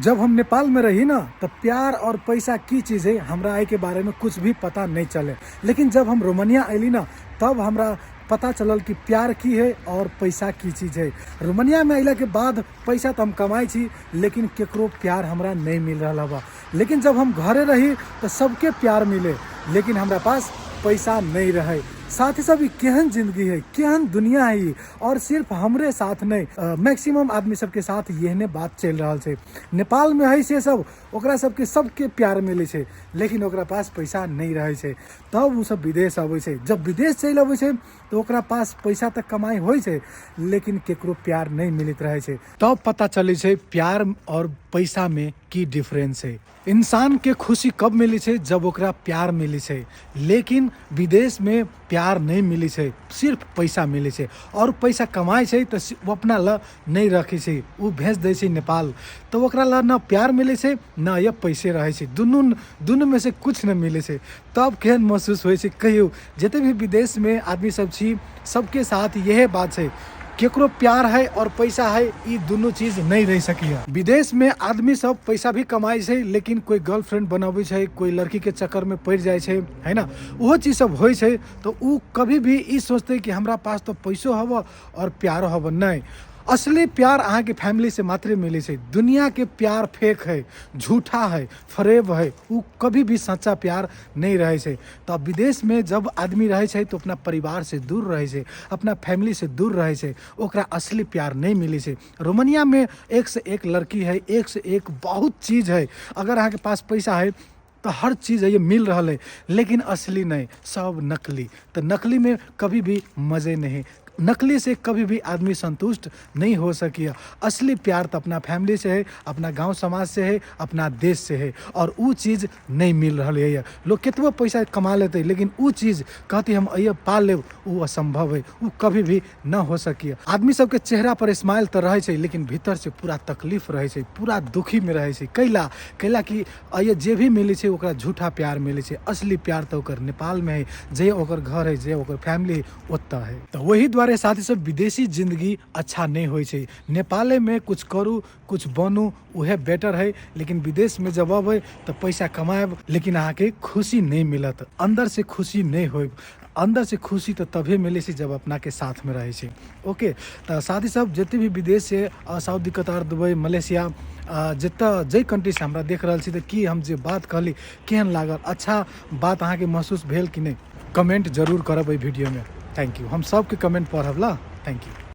जब हम नेपाल में रही ना तो प्यार और पैसा की चीज़ है हमरा एहि के बारे में कुछ भी पता नहीं चले। लेकिन जब हम रोमानिया अयली ना तब हमरा पता चलल कि प्यार की है और पैसा की चीज़ है। रोमानिया में अयला के बाद पैसा तो हम कमाई छी लेकिन केकरो प्यार हमरा नहीं मिल रहा बा। लेकिन जब हम घरे रही तो सबके प्यार मिले लेकिन हमरा पास पैसा नहीं रहे। साथ ही सब ई केहन जिंदगी है, केहन दुनिया है ई। और सिर्फ हमरे साथ नहीं, मैक्सिमम आदमी सबके साथ एहने बात चलि रहल छै। नेपाल में है से सब ओकरा सबके सबके प्यार मिलै छै लेकिन ओकरा पास पैसा नहीं रहै छै। तब ओ सब विदेश अबै छै। जब विदेश चलि अबै छै तऽ ओकरा पास पैसा तऽ कमाइ होइ छै लेकिन केकरो प्यार नहीं मिलैत रहै छै। तब पता चलै छै प्यार और पैसा में की डिफरेंस है। इंसान के खुशी कब मिलै छै? जब ओकरा प्यार मिलै छै। लेकिन विदेश में प्यार नहीं मिलै छै, सिर्फ पैसा मिलै छै। और पैसा कमाइ छै तऽ ओ अपना लए नहीं रखै छै, ओ भेज दै छै नेपाल। तऽ ओकरा लए न प्यार मिलै छै न ये पैसे रहै छै, दुनू में से कुछ नहीं मिलै छै। तब केहन महसूस होइ छै कहियौ? जते भी विदेश में आदमी सब छी सबके साथ यहे बात छै, केकरो प्यार है और पैसा है ई दुनू चीज नहीं रह सकैया। विदेश में आदमी सब पैसा भी कमाइ छै लेकिन कोई गर्लफ्रेंड बनाबै छै, कोई लड़की के चक्कर में पड़ि जाइ छै, है ना, ओहो चीज सब होइ छै। तऽ उ कभी भी ई सोचतै कि हमरा पास तऽ पैसो हब और प्यारो हब, नहीं। असली प्यार अहाँके फैमिली से मात्रे मिलै छै। दुनिया के प्यार फेक है, झूठा है, फरेब है, उ कभी भी सच्चा प्यार नहीं रहै छै। तऽ विदेश में जब आदमी रहै छै तऽ अपना परिवार से दूर रहै छै, अपना फैमिली से दूर रहै छै, ओकरा असली प्यार नहीं मिलै छै। रोमानिया में एक से एक लड़की है, एक से एक बहुत चीज है। अगर अहाँके पास पैसा है तो हर चीज़ है ये मिल रहा है, लेकिन असली नहीं, सब नकली। तो नकली में कभी भी मज़े नहीं, नकली से कभी भी आदमी संतुष्ट नहीं हो सकिया। असली प्यार तो अपना फैमिली से है, अपना गांव समाज से है, अपना देश से है, और उ चीज़ नहीं मिल रहा है। लोग कितबो पैसा कमा लेते लेकिन उ चीज़ कहती हम अइये पा लेब, उ असंभव है, उ कभी भी न हो सकिया। आदमी सबके चेहरा पर स्माइल तो रहै छै लेकिन भीतर से पूरा तकलीफ रहै छै, पूरा दुखी में रहै छै। कैला कैला कि अइये जे भी मिलै छै ओकरा झूठा प्यार मिलै छै। असली प्यार तो ओकर नेपाल में है, जे ओकर घर है, जे ओकर फैमिली है, ओतऽ है। तऽ ओही दुआरे साथी सब विदेशी जिंदगी अच्छा नहीं होइ छै। नेपाले में कुछ करू कुछ बनू उहे बेटर है, लेकिन विदेश में जब अबै तऽ पैसा कमाएब लेकिन अहाँके खुशी नहीं मिलत, अंदर से खुशी नहीं होब। अंदर से खुशी तऽ तभे मिलै छै जब अपना के साथ में रहै छै। ओके, तऽ साथी सब जते भी विदेश से, सऊदी, कतार, दुबई, मलेशिया, जतऽ जाहि कंट्री से हमरा देख रहल छी, तऽ की हम जे बात कहली केहन लागल, अच्छा बात अहाँके महसूस भेल कि नहि, कमेंट जरूर करब एहि वीडियो में। Thank you, हम सबके कमेंट पढ़ब ला। Thank you.